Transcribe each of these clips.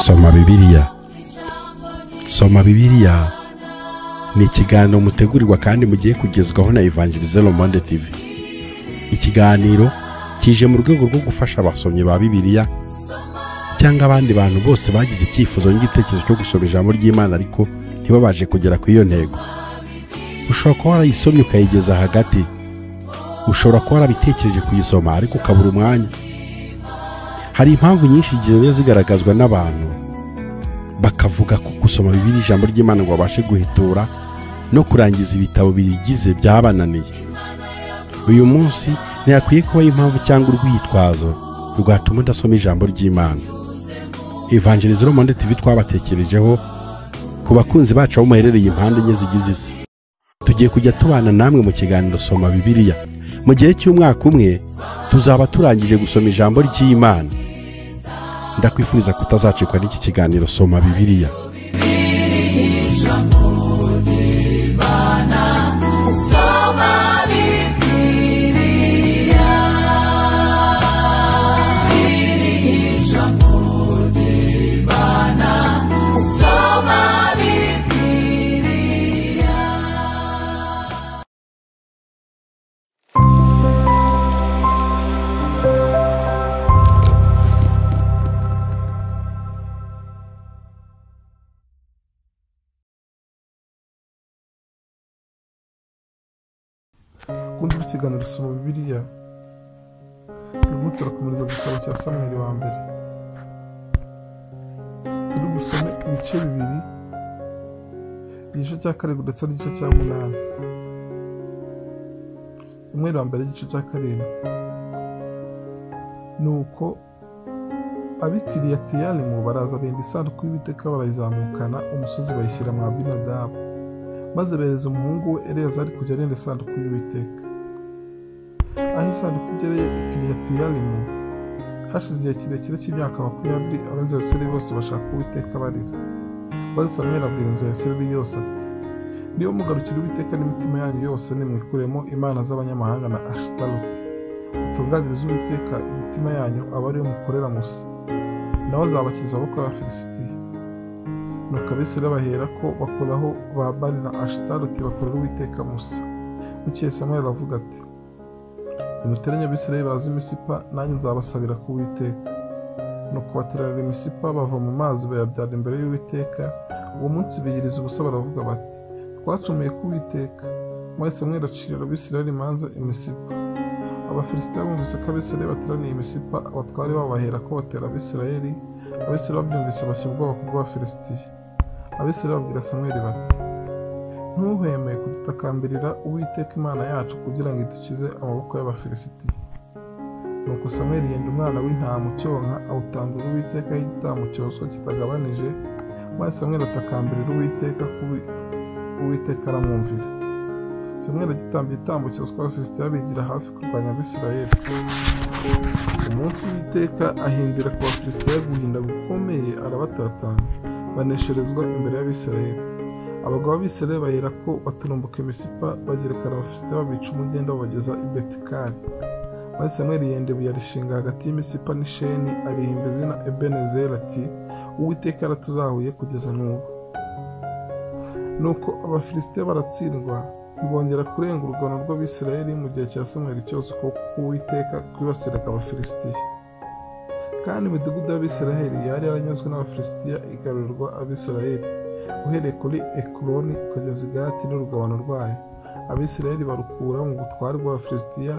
Soma Bibiliya. Soma Bibiliya ni ikiganiro mutegurirwa kandi mugiye kugezwaho na Evangelize Le Monde TV. Ikiganiro kije mu rwego rwo gufasha abasomyi ba Bibiliya cyangwa abandi bantu bose bagize icyifuzo n'igitekerezo cyo gusoma ijambo ry'Imana ariko ntibabaje kugera ku iyo ntego. Ushobora kuba warayisomye ukayigeza hagati, ushobora kuba warabitekereje kuyisoma ariko ukabura umwanya. Hari impamvu nyinshi zigenda zigaragazwa n'abantu bakavuga ko gusoma Bibiliya ijambo ry'Imana ngo babashe guhitura no kurangiza ibitabo biyigize byabananiye. Uyu munsi ntiyakwiye kuba impamvu cyangwa urwitwazo rwatuma udasoma ijambo ry'Imana. Evangelize Le Monde TV twabatekerejeho ku bakunzi bacu aho muherereye impande enye zigize isi. Tugiye kujya tubana namwe mu kiganiro Soma Bibiliya. Mu gihe cy'umwaka umwe tuzaba turangije gusoma ijambo ry'Imana. Ndakwifuriza kutazacikwa n'iki kiganiro Soma Bibiliya. Kundi ikiganiro Soma Bibiliya turimo turakomereza mu gitabo cya Samweli wa mbere. Turi gusome ibice bibiri, igice cya karindwi ndetse n'igice cya munani. Samweli wa mbere igice cya karindwi. Nuko ab'i Kiriyatiyarimu baraza benda isanduku y'Uwiteka barayizamukana umusozi bayishyira mu Abinadabu, maze bereza umuhungu we Eleyazari kujya arinda isanduku y'Uwiteka. Aho isanduku igereye i Kiriyatiyarimu hashize igihe kirekire cy'imyaka 20, ab'inzu ya Isirayeli bose bashaka Uwiteka barira. Maze Samweli abwira inzu ya Isirayeli yose ati: niba mugarukira Uwiteka n'imitima yanyu yose, nimwikuremo imana z'abanyamahanga na Ashitaroti, mutunganirize Uwiteka imitima yanyu, abe ariyo mukorera Musa, nawe azabakiza amaboko y'Abafilisitiya. Nuko Abisirayeli baherako bakuraho ba Bali na Ashitaroti bakorera Uwiteka Musa. Bukeye Samweli aravuga ati: nimuteranye Abisirayeli baze i Misipa, nanjye nzabasabira ku Uwiteka. Nuko bateranira i Misipa, bava mu mazi bayabyara imbere y'Uwiteka. Uwo munsi biyiriza ubusa baravuga bati: twacumuye ku Uwiteka. Maze Samweli acira Abisirayeli imanza i Misipa. Abafilisitiya bumvise ko Abisirayeli bateraniye i Misipa, abatware babo baherako batera Abisirayeli. Abisirayeli babyumvise bashya ubwoba kubw'Abafilisitiya. Abisirayeli babwira Samweli bati: ntuhweme kudutakambirira Uwiteka Imana yacu kugira ngo idukize amaboko y'Abafilisitiya. Nuko Samweli yenda umwana w'intama ucyonka, awutambira Uwiteka y'igitambo cyoswa kitagabanije. Maze Samweli atakambirira Uwiteka, Uwiteka aramwumvira. Samweli agitamba igitambo cyoswa, Abafilisitiya bigira hafi kurwanya Abisirayeli. Umunsi Uwiteka ahindira ku Bafilisitiya guhinda gukomeye, arabatatanya, banesherezwa imbere y'Abisirayeli. Abagabo b'Abisirayeli baherako baturumbuka i Misipa, bagerekana Abafilisitiya babica umugenda babageza i Betikari. Maze Samweli yenda ibuye arishinga hagati y'Imisipa n'Isheni, arihimba izina Ebenezeri ati: Uwiteka yaratuzahuye kugeza n'ubu. Nuko Abafilisitiya baratsindwa, ntibongera kurenga urugano rw'Abisirayeli mu gihe cya Samweli cyose, ukuboko k'Uwiteka kwibasiraga Abafilisitiya. Kandi imidugudu y'Abisirayeli yari yaranyazwe n'Abafilisitiya igarurirwa Abisirayeli, uhereye kuri Ekuroni ukageza i Gati n'urugabano rwayo. Abisirayeli barukura mu butware bw'Abafilisitiya,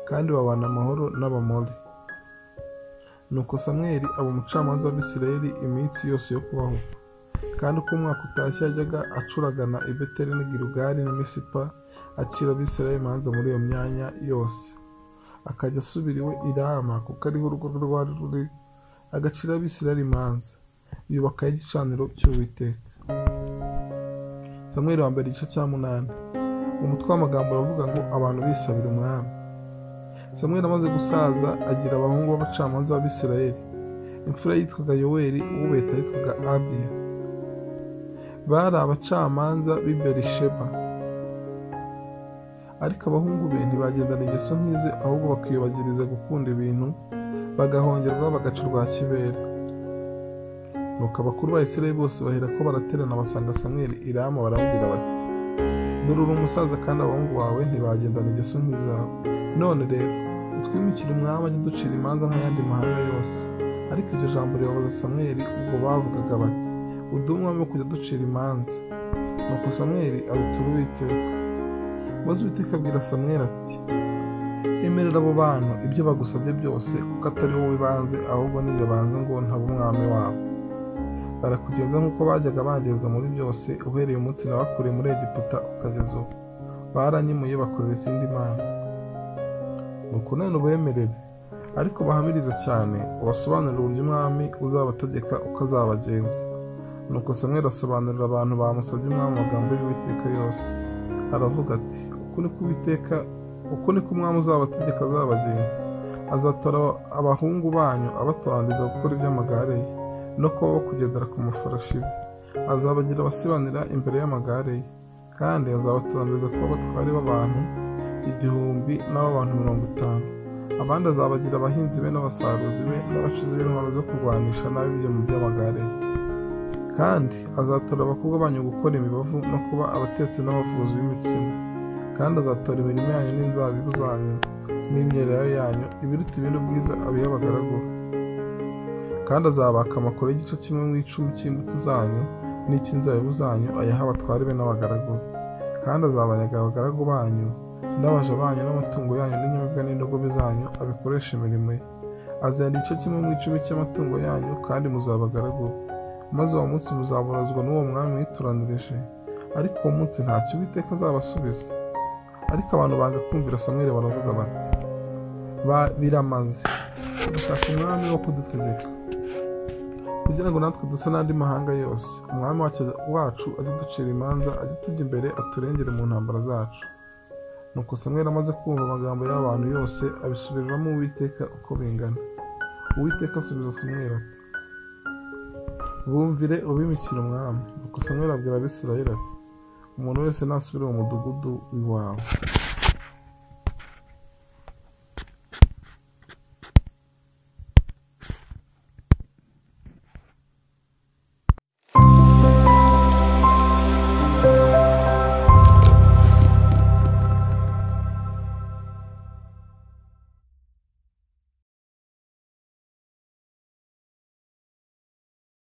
kandi babana amahoro n'Abamori. Nuko Samweli aba umucamanza w'Abisirayeli iminsi yose yo kubaho. Kandi uko umwaka utashye yajyaga acuragana i Beteli n'i Gilugali n'i Misipa, acira Abisirayeli imanza muri iyo myanya yose. Akajya asubira iwe i Rama, kuko ariho urugo rwe rwari ruri, agacira Abisirayeli imanza. Yubakayo igicaniro cy'Uwiteka. Samweli wa mbere igice cya munani. Umutwe w'amagambo uravuga ngo abantu bisabira umwami. Samweli amaze gusaza agira abahungu b'abacamanza b'Abisirayeli. Imfura yitwaga Yoweli, uw'ubuheta yitwaga Abiya. Bari abacamanza b'i Berisheba. Ariko abahungu be ntibagendana ingeso nk'ize, ahubwo bakiyubagiriza gukunda ibintu, bagahongerwa bagaca urwa kibera. Nuko abakuru ba Isirayeli bose baherako baraterana basanga Samweli i Rama, baramubwira bati, dore uri umusaza kandi abahungu bawe ntibagendana ingeso nk'izawe. None rero utwimikire umwami ajye ducira imanza nk'ayandi mahanga yose. Ariko iryo jambo ribabaza Samweli ubwo bavugaga bati, uduhe umwami wo kujya ducira imanza. Nuko Samweli abitura Uwiteka. Maze Uwiteka abwira Samweli ati, emerera abo bantu ibyo bagusabye byose, kuko atari wowe banze, ahubwo ni jye banze ngo ntabe umwami wabo. Barakugenza nk'uko bajyaga bangenza muri byose, uhereye umunsi nabakuriye muri Egiputa ukageza ubu. Baranyimuye bakorera izindi mana. Nuko none ubemerere, ariko bahamirize cyane, ubasobanurire uburyo umwami uzabategeka uko azabagenza. Nuko Samweli asobanurira abantu bamusabye umwami amagambo y'Uwiteka yose. Aravuga ati, uku niko umwami uzabategeka azabagenza. Azatora abahungu banyu abatoraniriza gukora iby'amagare ye, no kuba kugendera ku mafarashi be. Azabagira abasibanira imbere y'amagare ye, kandi azabatoraniriza kuba abatware b'abantu 1000 n'ab'abantu 50. Abandi azabagira abahinzi be n'abasaruzi be n'abacuzi b'intwaro zo kurwanisha n'ab'ibyuma by'amagare ye. Kandi azatora abakobwa banyu gukora imibavu no kuba abatetsi n'abavuzi b'imitsima. Kandi azatora imirima yanyu n'inzabibu zanyu n'imyelayo yanyu, ibiruta ibindi ubwiza abihe abagaragu. Kandi azabaka amakoro y'igice kimwe mu 10 cy'imbuto zanyu n'icy'inzabibu zanyu, ayaha abatware be n'abagaragu. Kandi azabanyaga abagaragu banyu n'abaja banyu n'amatungo yanyu n'inyamibwa n'indogobe zanyu, abikoresha imirimo ye. Azenda igice kimwe mu 10 cy'amatungo yanyu, kandi muzabagaragu. Maze uwo munsi muzaborozwa n'uwo mwami wituranirije. Ariko uwo munsi ntacyo Uwiteka azabasubiza. Ariko abantu banga kumvira Samweli, baravuga bati, biramaze, turashaka umwami wo kudutegeka, kugira ngo natwe dusa n'andi mahanga yose. Umwami wacu ajye ducira imanza, ajye tujya imbere, aturengere mu ntambara zacu. Nuko Samweli amaze kumva amagambo y'abantu yose, abisubiriramo Uwiteka uko bingana. Uwiteka asubiza Samweli ati, bumvire ubimikire umwami. Nuko Samweli abwira Abisirayeli ati, umuntu wese nasubire mu mudugudu w'iwawe.